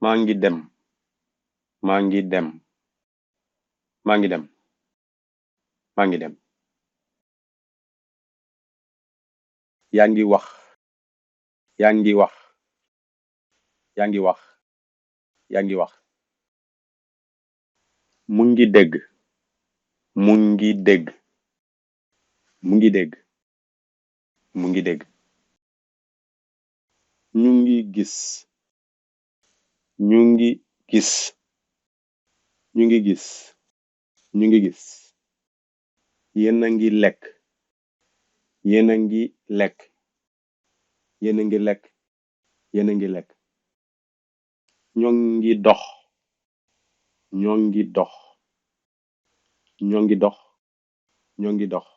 maa ngi dem maa ngi dem maa ngi dem maa ngi dem yaa ngi wax yaa ngi wax yaa ngi wax yaa ngi wax mu ngi dégg mu ngi dégg mu ngi dégg mu ngi dégg ñu ngi gis ñu ngi gis ñu ngi gis ñu ngi gis yéen a ngi lekk yéen a ngi lekk yéen a ngi lekk yéen a ngi lekk ñoo ngi dox ñoo ngi dox ñoo ngi dox ñoo ngi dox